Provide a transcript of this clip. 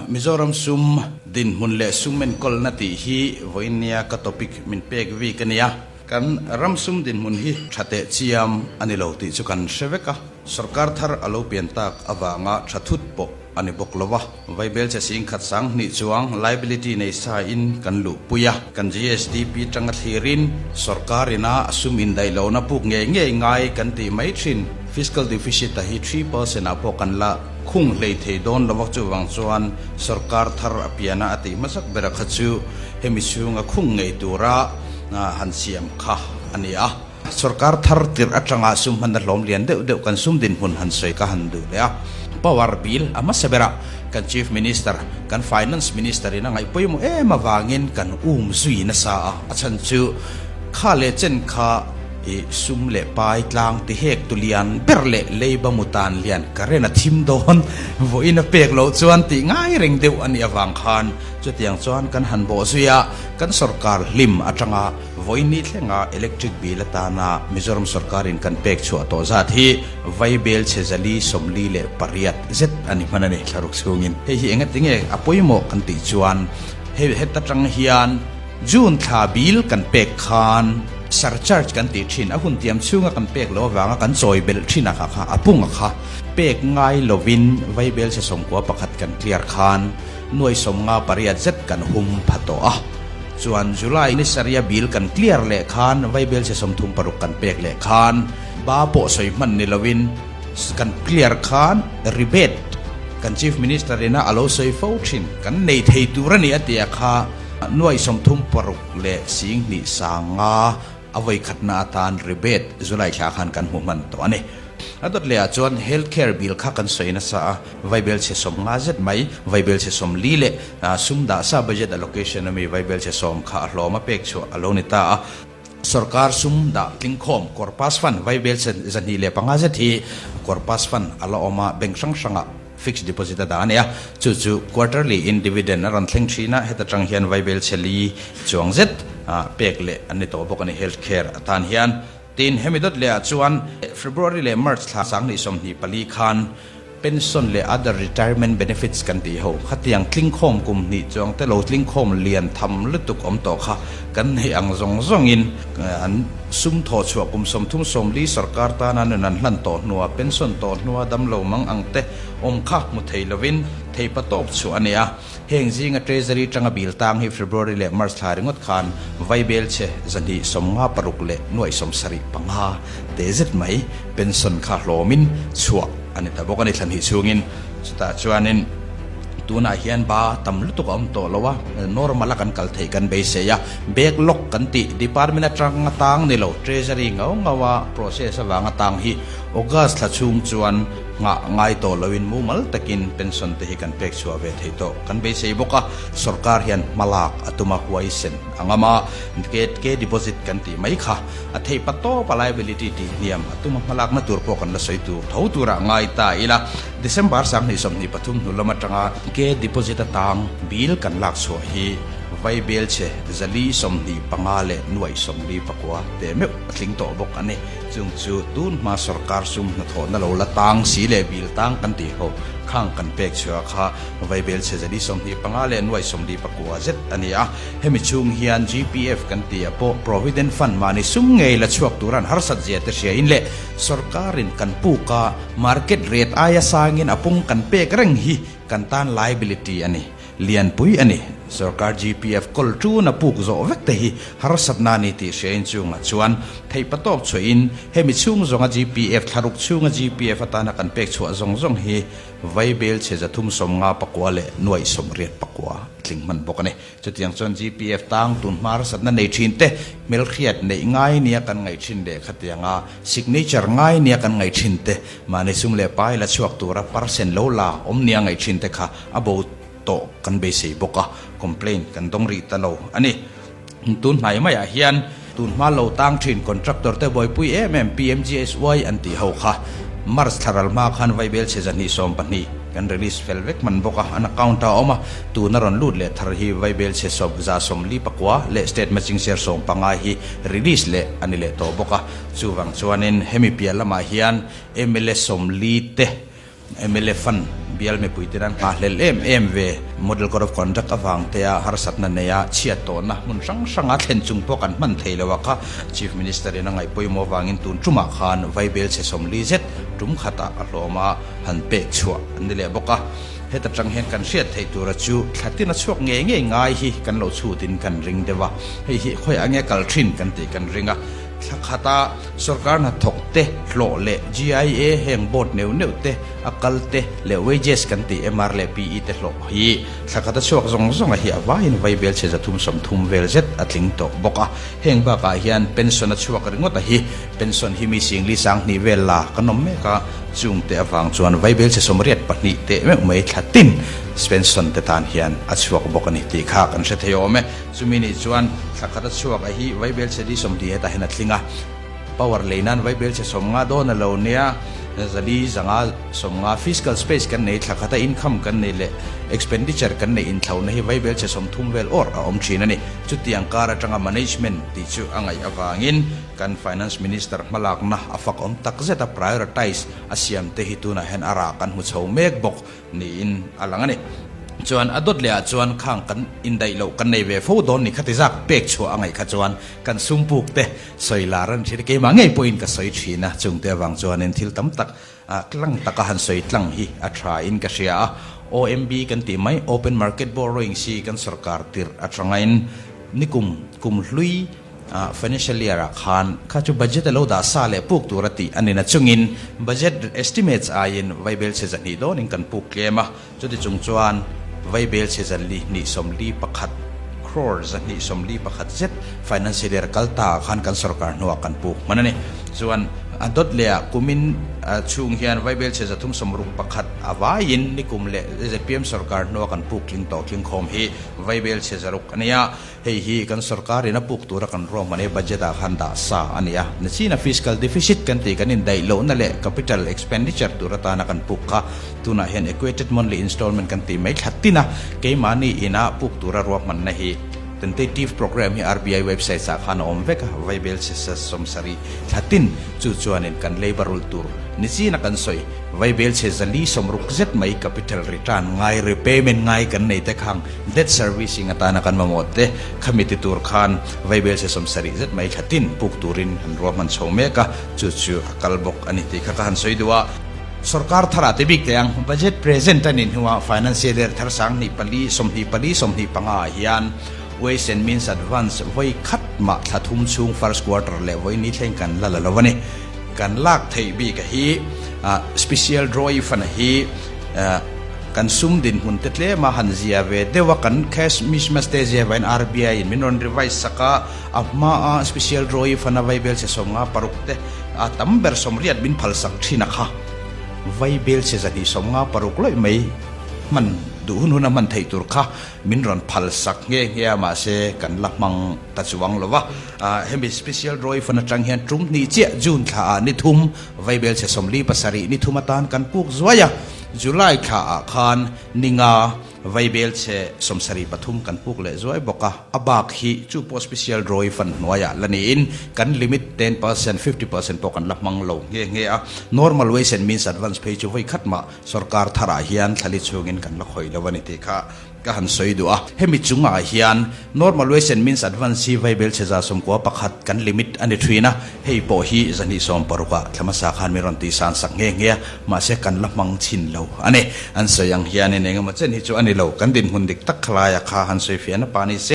Mizoram sum dinhmun leh sum enkawlna tih hi vawiin nia ka topic min pek vik a nia. Kan ram sum dinhmun hi tha teh chiam a ni lo tih chu kan hre vek a, sorkar thar a lo pian tak avanga tha thut pawh a ni bawk lo a. Vaibelchhe singkhat 2000 chuang liability nei sa in kan luhpui a, kan GSDP tanga thlirin sorkar ina sum indaih lohna puk ngei ngei ngai kan tih mai thin. Fiscal deficit a hi 3% ah pawh kan la Khung hlei thei dawn lo vak chuvang chuan sorkar thar a piana a tih hmasak bera kha chu hemi chhunga khung ngei tura han siam kha a ni a. Sorkar thar tirh atanga sum hmanna hlawm lian deuh deuh kan sum dinhmun han sawi ka han duh leh a. Power bill a hmasa berah kan Chief Minister, kan Finance Minister in a ngaih pawimawh em avangin kan um zui nasa a, a chhan chu kha leh chen kha I sum leh pai tlang ti hek tu lian ber leh leiba mu tan lian current a thim dawn vawiin a pek loh chuan tih ngai reng deuh a nih avang khan chutiang chuan kan han bawh zui a, kan sorkar hlim atanga vawiin ni thlenga electric bill atana Mizoram sorkarin kan pek chhuah tawh zat hi vaibel chhe zali 48 zet a ni hman a ni thlaruk chhungin. Hei hi engatinge a pawimawh kan tih chuan hei heta tang hian June thla bill kan pek khan surcharge kan tih thin, a hun tiam chhunga kan pek loh avanga kan chawi belh thin a kha kha a pung a kha pek ngai lovin vaibel chhe 91 kan clear khan nuai 58 zet kan hum pha tawh a. Chuan July ni saria bill kan clear leh khan vaibel chhe 36 kan pek leh khan ba pawh sawi hman ni lovin kan clear khan rebate kan Chief Minister ina a lo sawi fo thin kan nei thei tur a ni a ti a kha. Nuai 36 leh 2000 sanga a vawi khatna atan rebate July thla khan kan hmu hman tawh a ni. A dawt lehah chuan health care bill kha kan sawi nasa a, vaibel chhe 50 zet mai, vaibel chhe 40 leh sum dah sa budget allocation ami vaibel chhe 10 kha a hlawm a pek chhuah a lo ni ta a. Sorkar sum dah tlingkhawm corpus fund vaibel chhe 205 zet hi corpus fund a la awm a, bank hrang hrangah Fixed deposit a dah a ni a, chu chu quarterly in dividend a rawn thleng thin a, heta tang hian vaibel chhe li chuang zet pek leh an ni tawh bawk a ni health care atan hian. Tin, hemi dawt leh ah chuan February leh March thla 2024 khan pension leh other retirement benefits kan tih ho khatiang tlingkhawm kum hnih chuang te lo tlingkhawm lian tham lutuk awm tawh kha kan neih ang zawng zawngin an Sum thawh chhuah kum 30 40 sorkar tana nun an hlan tawh hnua pension tawh hnua damlo mang ang te awm kha hmu thei lovin theipa tawp chhuah a ni a. Heng zinga Treasury tanga bill tang hi February leh March thla ringawt khan vaibel chhe 256 leh nuaih 75 te zet mai pension kha hlawmin chhuah a ni ta bawk a ni thla hnih chhungin. Chutah chuanin. Tunah hian ba tam lutuk a awm tawh lo a, normal a kan kal theih kan beisei a, backlog kan tih department atang atang ni lo, treasury ngau ngau a process avang atang hi August thla chhung chuan nghah ngai tawh loin mumal takin pension te hi kan pek chhuah ve thei tawh kan beisei bawk a, sorkar hian hmalak a tum a huaisen a ngam a, ke deposit kan tih mai kha a theih pa tawp a liability tih hniam a tum a hmalakna tur pawh kan la sawi tur tho turah ngai ta ila. December 2023 hnu lam atanga ke deposit atang bill kan lak chhuah hi vaibel chhe 425 leh nuaih 49 teh meuh a tling tawh bawk a ni. Chung chu tun hma sorkar sum hnathawhna lo la tang si leh bill tang kan tih ho khang kan pek chhuah kha vaibel chhe 425 leh nuaih 49 zet a ni a. Hemi chhung hian GPF kan tih ah pawh Provident Fund mahni sum ngei la chhuak tur an harsat zia te hriain leh sorkarin kan puk a, Market rate aia sangin a pung kan pek reng hi kan tan liability a ni. Lianpui a ni. Sorkar GPF kawl tuna puk zawh vek te hi harsatna a ni tih hriain chungah chuan theihpatawp chhuahin hemi chhung zawnga GPF thlaruk chhunga GPF atana kan pek chhuah zawng zawng hi vaibel chhe 359 leh nuaih 84 tling hman bawk a ni. Chutiang chuan GPF tang tun hma harsatna nei thin te hmelhriat neih ngai nia kan ngaih thin leh khatianga Signature ngai nia kan ngaih thin te, mahni sum leh pai la chhuak tura percent lo la awm nia ngaih thin te kha a bo tawh kan beisei bawk a, complaint kan dawng rih ta lo a ni. Tun hnai maiah hian tun hma lo tang thin contractor te buaipui em em PMGSY an tih ho kha March thla ral hma khan vaibel chhe 212 kan release fel vek hman bawk a, an account a awm a, tuna rawn lut leh thar hi vaibel chhe 149 leh state matching share 15 hi release leh a ni leh tawh bawk a. Chuvang chuanin hemi piah lamah hian mla 40 te, mla fund, bial mipuite an nghahhlelh em em ve. Model Code of Conduct avang te a harsatna neia chhiat tawhna hmun hrang hranga thlen chung pawh kan hman thei lo a kha Chief Minister in a ngaih pawimawh avangin tun tumah khan vaibel chhe sawmli zet tum khatah a hlawm a han pek chhuah an ni leh bawk a. Heta tang hian kan hriat theih tura chu thla tin a chhuak ngei ngei ngai hi kan lo chhutin kan ring deuh a, hei hi khawiah nge kal thin kan tih kan ring a. Thla khata sorkar hnathawk te hlawh leh GIA heng board neuh neuh te a kal te leh wages kan tih MR leh PE te hlawh hi thla khata chhuak zawng zawng a hi a vaiin vaibel chhe 330 vel zet a tling tawh bawk a. Heng bakah hian pension a chhuak ringawt a hi pension hi mi singli 2000 vel la kan awm mek a, chung te avang chuan vaibel chhe 82 teh meuh mai thla tin pension te tan hian a chhuak bawk a ni tih kha kan hre thei awm e. Chumi nih chuan thla khat a chhuak a hi vaibel chhe li 20 hetah hian a tling a, power lei nan vaibel chhe 50 dawn a lo nia, 400 50 fiscal space kan nei, thla khata income kan nei leh expenditure kan neih inthlauhna hi vaibel chhe 30 vel awr a awm thin a ni. Chutiang kar atanga management tih chu a ngaih avangin kan Finance Minister hmalakna a fak awm tak zet a, prioritize a siam te hi tunah hian a rah kan hmu chho mek bawk niin a lang a ni. Chuan a dawt leh ah chuan khang kan indaih loh kan nei ve fo dawn ni khati zak pek chhuah a ngaih kha chuan kan sum puk te sawi lar a ni thin a, keimah ngei pawhin ka sawi thin a, chungte avang chuanin thil tam tak tlang taka han sawi tlang hi a tha in ka hria a. OMB kan tih mai Open Market Borrowing si kan sorkar tirh atangin nikum kum hlui Financial year ah khan kha chu budget a lo dah sa leh puk tur a tih a ni na chungin budget estimates aiin vaibel chhe 200 dawnin kan puk tlem a, chuti chung chuan vaibel chhe 241 crore 241 zet financial year kal ta ah khan kan sorkar hnuah kan puk hman a ni. Chuan a dawt leh ah kumin chhung hian vaibel chhe 361 a vaiin nikum leh zpm sorkar hnuah kan puk tling tawh tling khawm hi vaibel chhe 600 a ni a. Hei hi kan sorkarin a puk tura kan ruahman hi budget ah khan dah sa a ni a. Nachina fiscal deficit kan tih kan indaih lohna leh capital expenditure tur atana kan puk kha tunah hian equated monthly installment kan tih mai thla tin a, keimahni ina puk tura ruahmanna hi tentative program hi RBI websites ah khan a awm vek a, vaibel chhe 70 thla tin chu chuanin kan leiba rulh tur nichina kan sawi vaibel chhe 460 zet mai capital return ngai repayment ngai kan nei te khang Debt servicing atana kan mamawh te khami ti tur khan vaibel chhe 70 zet mai thla tin puk turin han ruahman chho mek a, chu chu a kal bawk a ni tih kha ka han sawi duh a. Sorkar tharah te bik teh ang, budget present a nih hnuah financial year thar 2024, 24, 25 ah hian Ways and Means Advance vawi khat mah thla thum chhung first quarter leh vawi ni thleng kan la la lo a ni. Kan lak theih bik a hi Special Drawee Fund a hi Kan sum dinhmun te tlem a han zia ve deuh a, kan cash mismatch te zia vain RBI in min rawn revise sak a, a hma a special drawee fund a vaibel chhe 56 te a tam ber 80 min phal sak thin a kha. Vaibel chhe 256 lawih mai hman duh hun hun a hman theih tur kha min rawn phal sak nghe nghe a, mahse kan la hmang ta chuang lo va. Hemi special drawee fund atang hian tum hnih chiah June thla ah ni thum vaibel chhe 47 ni thum atan kan puk zuai a. July thla ah khan ninga vaibel chhe 73 kan puk leh zuai bawk a, a bak hi chu pawh special drawee fund hnuaiah la niin kan limit 10%, 50% pawh kan la hmang lo nghe nghe a. Normal ways and means advance phei chu vawi khat mah sorkar tharah hian thlali chhungin kan la khawih lo a ni tih kha Ka han sawi duh a, hemi chungah hian normal ways and means advance hi vaibel chhe 91 kan limit a ni thin a, hei pawh hi 260 ah thla hmasa khan min rawn tihsan sak nghe nghe a, mahse kan la hmang chhin lo a ni. An sawi ang hianin engemaw chen hi chu a ni lo, kan dinhmun dik tak kha laia kha han sawi fiahna pa ni se.